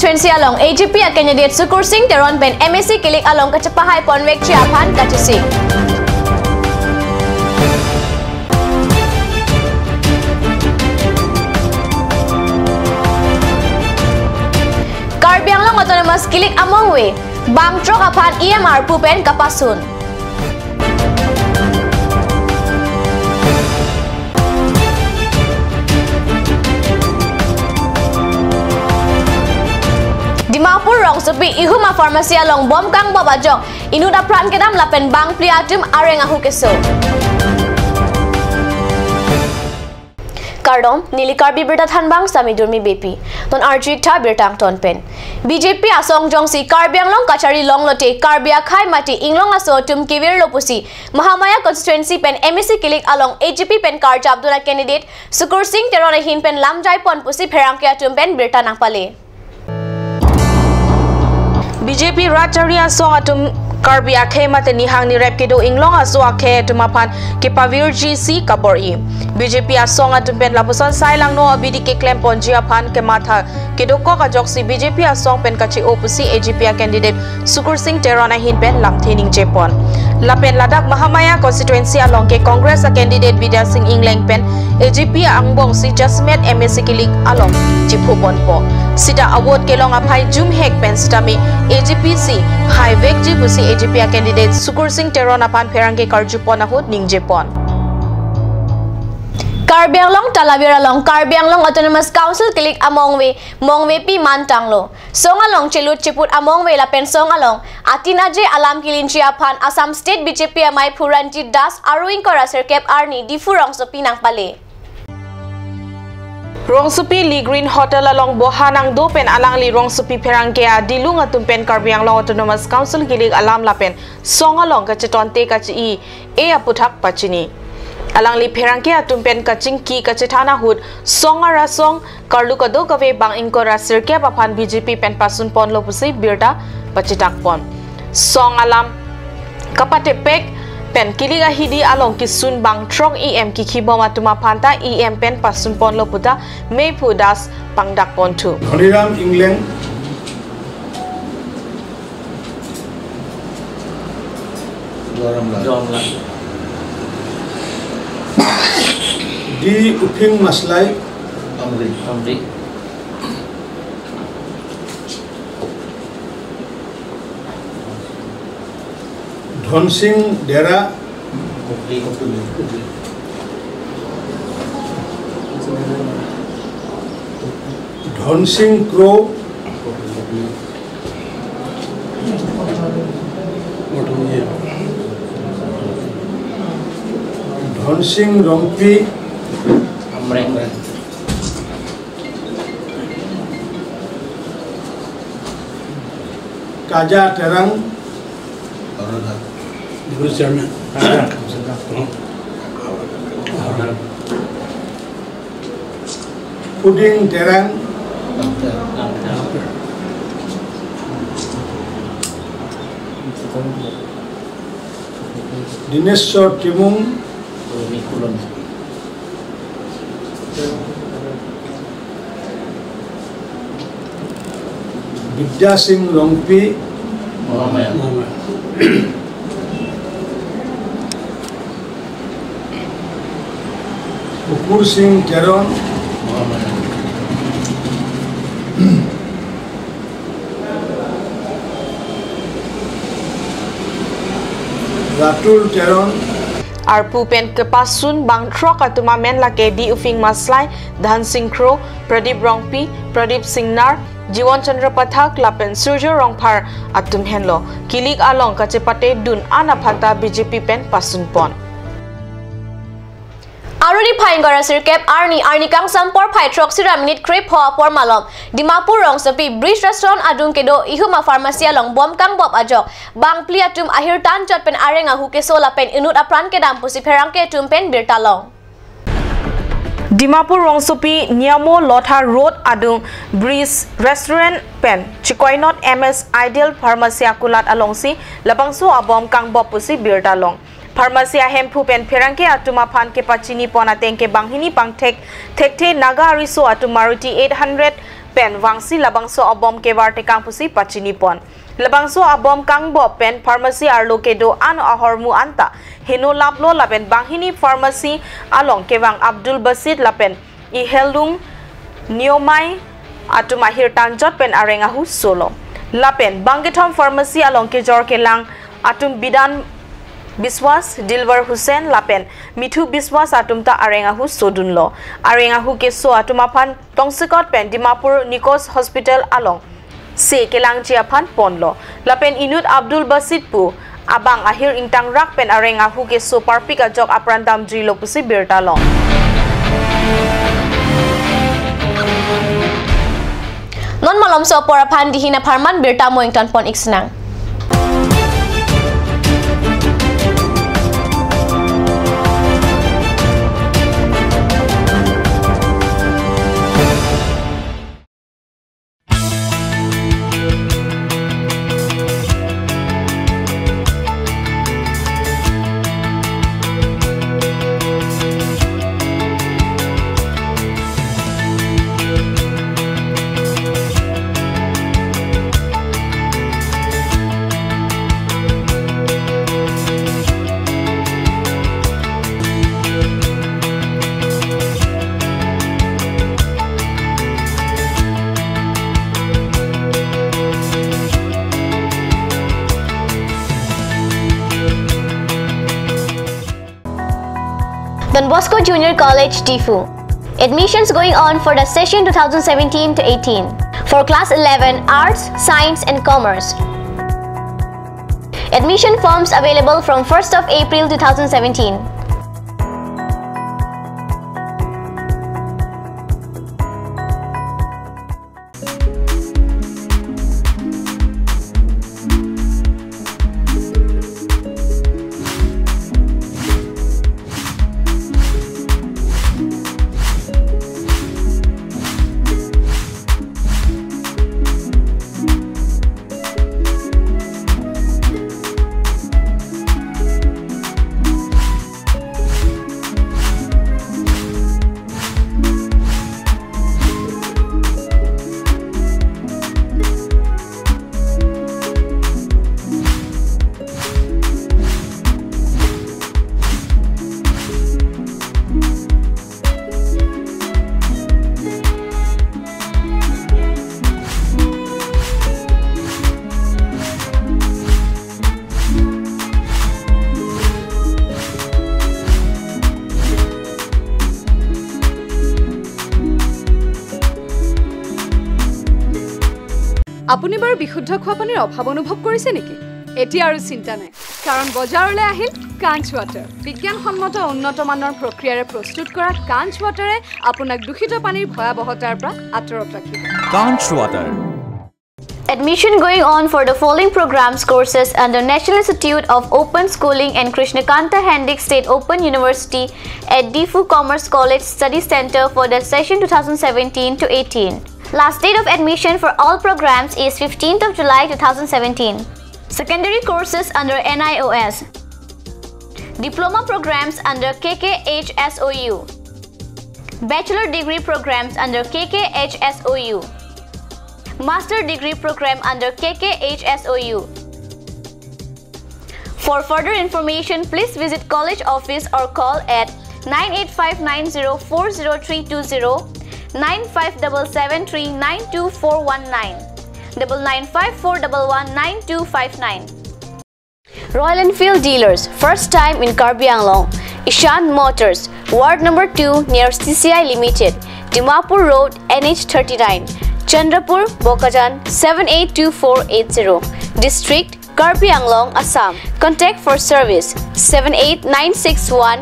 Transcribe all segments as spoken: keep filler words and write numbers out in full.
Constituency along A G P a candidate Sukursing Teron pen M A C kilik along kachepahai ponvekji aphan kachesik. Karbi Anglong Autonomous kilik amongve bang throk aphan E M arpu pen kapasun. Dimapur rongsopi ihum a pharmacy along bom kangbop ajok inut apran kedam lapen bangphli atum areng ahu keso. Kardom, neli Karbi Birta Thanbang sami Durmi Beypi. Non arju-ik tha birta angton pen. B J P asong jongsi Karbi Anglong kachari longlote Karbi akhei mate inglong aso atum kevirlo pusi Mahamaya constituency pen M A C kilik along A G P pen karjapdun a candidate Sukursing Teron ahin pen lamjai pon pusi pherangke atum pen birta nangpale. B J P rat chari asong atum Karbi akhei mate nihang nirep kedo inglong aso akhei atum aphan kepavirji si kabor-i. B J P asong atum pen lapuson sai langno abidi keklem ponji aphan kematha kedokok ajoksi B J P asong pen kache-o pusi A G P a candidate Sukursing Teron ahin pen lamthe ningje pon. Lapen ladak Mahamaya constituency along ke Congress a candidate Bidya Sing Engleng pen A G P angbong si jasemet M A C kilik along chiphu ponpo. Sita a-vote kelong aphai jumhek pen sitame A G P si haivekji pusi A G P a candidate Sukursing Teron aphan pherangke karju pon ahut ningje pon. Karbi Anglong Talavir along Karbi Anglong Autonomous Council kilik amongve mongvepi mantanglo. Song along chelut cheput amongve lapen song along atin aje alam kelinji aphan Assam State B J P amaiphu Ranjit Das aro ingkoi ra sirkep arni Diphu rongsopi nangpale. Rongsopi Lee Green Hotel along boha nangdo pen alangli rongsopi pherangke adilung atum pen Karbi Anglong Autonomous Council kilik alam lapen song along kachetonte kache-i e aputhak pachini. Alangli pherangke atum pen kachingki kachethan ahut song arasong karlu kadokave bang ingkoi ra sirkep aphan B J P pen pasun ponlo pusi birta pachitak pon. Song alam kapatepek pen kilik ahidi along kisun bang throk E M kikhibom atum aphan ta E M pen pasun ponlo puta meiphu Das pangdak ponthu. Dhoniram Engleng, Joramla. Joramla. D Uphing Maslai. Amri. Amri. Dhonsing Dera. Kopli. Dhonsing Kro. Dhonsing Rongpi. Amreng. Kaja Terang. Deputy Chairman. Puding Terang. Dineshwar Timung. Bidya Sing Rongpi. Ukur Sing Teron. Ratul Teron. Arpu pen kepasun bang throk atum amen lake D Uphing Maslai, Dhonsing Kro, Pradip Rongpi, Pradip Singnar, Jiwan Chandra Pathak lapen Surjo Rongphar atum henlo. Kilik along kachepate dun an aphanta B J P pen pasun pon. Arni phai ingkoi ra sirkep arni, arni kangsam porphai throksi ra minute krepho apor malom, Dimapur rongsopi Bridge Restaurant adung kedo ihum a pharmacy along bom kangbop ajok bangphli atum ahir tanchot pen areng ahu keso lapen inut apran kedam pusi pherangke atum pen birta long. Dimapur rongsopi Niamo Lotha Road adung Bridge Restaurant pen chikoinot M S Ideal Pharmacy akulat alongsi labangso abom kangbop pusi birta long. Pharmacy ahemphu pen pherangke atum aphan kepachini pon ateng ke banghini pangthek thekthe Naga ariso atum Maruti eight hundred pen vangsi labangso abom kevar tekang pusi pachini pon. Labangso abom kangbo pen pharmacy arlo kedo-an ahormu anta heno laplo lapen banghini pharmacy along kevang Abdul Basit lapen Ihelung Niomai atum ahir tanjot pen areng ahu solo. Lapen bangkethom pharmacy along kejor kelang atum Bidan Biswas, Dilwar Hussain lapen Mithu Biswas atum ta areng ahu sodunlo. Areng ahu keso atum aphan tongsekot pen Dimapur Nikos Hospital along se kelangji aphan ponlo. Lapen inut Abdul Basit pu abang ahir ingtangrak pen areng ahu keso parpik ajok apran damjuilo pusi birta long. Non malomso apor aphan dihin apharman birta mo ington pon iksinang. Don Bosco Junior College, Diphu. Admissions going on for the session two thousand seventeen to eighteen for class eleven, Arts, Science and Commerce. Admission forms available from first of April two thousand seventeen. আপুনি বাৰু বিশুদ্ধ খোৱা পানীৰ অভাৱ অনুভৱ কৰিছে নেকি? এতিয়া আৰু চিন্তা নাই, কাৰণ বজাৰলৈ আহিল কাঞ্চ ৱাটাৰ। বিজ্ঞানসন্মত উন্নত মানৰ প্ৰক্ৰিয়াৰে প্ৰস্তুত কৰা কাঞ্চ ৱাটাৰে আপোনাক দূষিত পানীৰ ভয়াৱহতাৰ পৰা আঁতৰত ৰাখিব। Kanch Water. Admission going on for the following programs courses under National Institute of Open Schooling and Krishna Kanta Handique State Open University at Diphu Commerce College Study Center for the session two thousand seventeen to eighteen. Last date of admission for all programs is fifteenth of July two thousand seventeen. Secondary courses under N I O S. Diploma programs under K K H S O U. Bachelor degree programs under K K H S O U. Master degree program under K K H S O U. For further information, please visit college office or call at nine eight five nine zero four zero three two zero, nine five seven seven three nine two four one nine, double nine five four double one nine two five nine. Royal Enfield dealers, first time in Karbi Anglong. Ishan Motors, Ward number two near C C I Limited, Dimapur Road, N H thirty-nine, Chandrapur, Bokajan, seven eight two four eight zero. District, Karbi Anglong, Assam. Contact for service, seven eight nine six one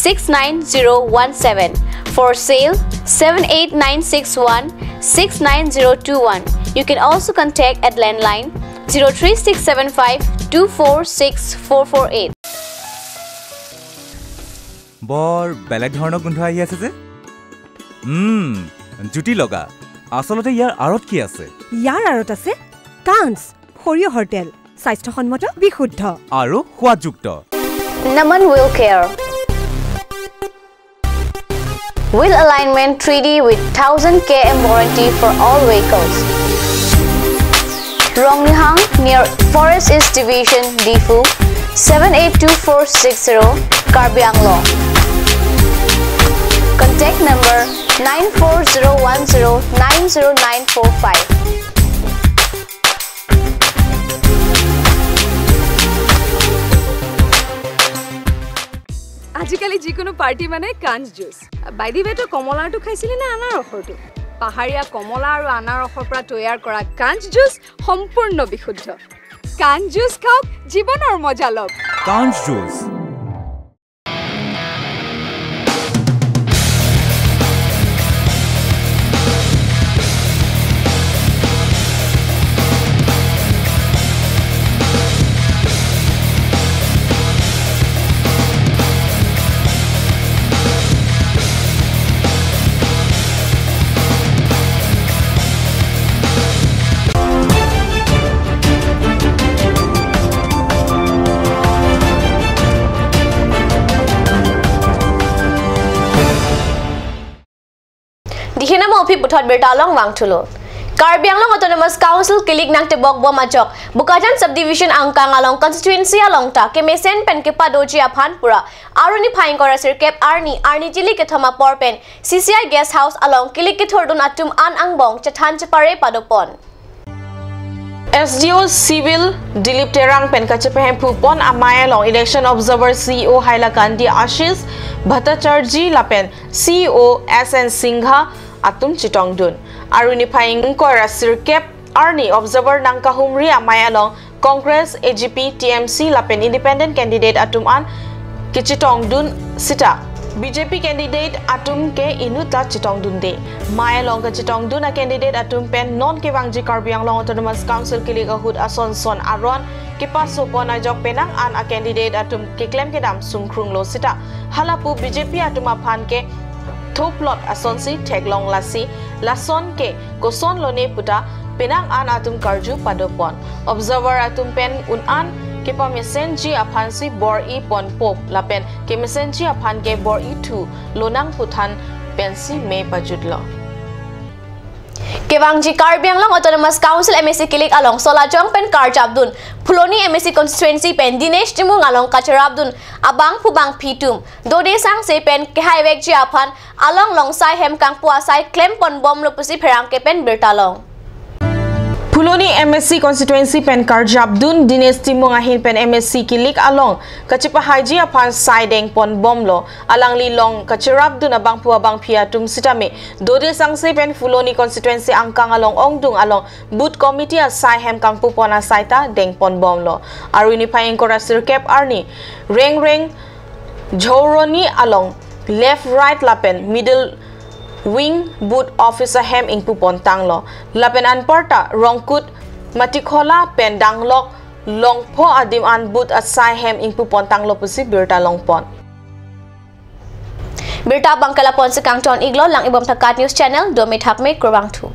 six nine zero one seven. For sale, seven eight nine six one six nine zero two one. You can also contact at landline zero three six seven five two four six four four eight. বৰ বেলেগ ধৰণৰ গোন্ধ আহি আছে যে। উম, জুতি লগা। আচলতে ইয়াৰ আঁৰত কি আছে? ইয়াৰ আঁৰত আছে কাঞ্চ, সৰিয়হৰ তেল, স্বাস্থ্যসন্মত, বিশুদ্ধ। আৰু সোৱাদযুক্ত। Naman Wheel Care. Wheel alignment three D with thousand K M warranty for all vehicles. Rongnihang near Forest East Division, Diphu, seven eight two four six zero, Karbi Anglong. Contact number nine four zero one zero nine zero nine four five. আজিকালি যিকোনো পাৰ্টি মানে কাঞ্চ জুচ। বাইদিবে, তই কমলাৰটো খাইছিলি নে আনাৰসৰটো? পাহাৰীয়া কমলা আৰু আনাৰসৰ পৰা তৈয়াৰ কৰা কাঞ্চ জুচ সম্পূৰ্ণ বিশুদ্ধ। কাঞ্চ জুচ খাওক, জীৱনৰ মজা লওক। কাঞ্চ juice. Dihinam aphi puthot birta along vangthulo. Karbi Anglong Autonomous Council kilik nangtebok bom ajok Bokajan Subdivision angkang along constituency along ta kemesen pen kepadoji aphan pura aruni phai ingkoi ra sirkep arni, arni jili kethom apor pen C C I Guest House along kilik kethurdun atum an angbong chethan chepare padopon. S D O Civil Dilip Terang pen kachepahemphu pon amei along election observer C E O Hailakandi Ashish Bhattacharjee lapen C E O S N Singha atum chetongdun. Aruni phai ingkoi ra sirkep arni observer nangkahumri amei along Congress, A G P, T M C lapen independent candidate atum an kechetongdun sita B J P candidate atum ke inut ta chetongdunde. Mei along kechetongdun a candidate atum pen non kevangji Karbi Anglong Autonomous Council kilik ahut ason son aron kepaso pon ajok penang an a candidate atum keklem kedam sungkrunglo sita halapu B J P atum aphan ke thoplot asonsi theklong, lasi lason ke koson lone puta penang an atum karju padopon. Observer atum pen un an kepamesenji aphansi bor-i ponpo lapen kemesenji aphan ke bor-i thu lonang puthan pensi me pajutlo. Kevangji Karbi Anglong Autonomous Council M A C kilik along solajong pen karjapdun Phuloni M A C constituency pen Dinesh Timung along kacherapdun abangphu bangphi atum dode sangse pen kehaivekji aphan along longsai hem kangpu asai klem ponbomlo pusi pherangke pen birta long. Phuloni M A C constituency pen karjapdun Dinesh Timung ahin pen M A C kilik along kachepahaiji aphan sai deng ponbomlo. Alangli long kacherapdun abangphu abangphi atum sitame dode sangse pen Phuloni constituency angkang along ongdung along booth committee asai hem kangpu pon asai ta deng ponbomlo. Aruni phai ingkoi ra sirkep arni Rengreng Jhoroni along left, right lapen middle wing booth office ahem ingpu pontanglo. Lapen anparta Rongkut, Matikhola pen Danglok, Longpho adim an booth asai hem ingpu pontanglo pusi birta longpon. Birta abang ke lapu-ansi kangton-iklo, lang-ibom tha KAT News Channel, dome thakme, kurvangthu.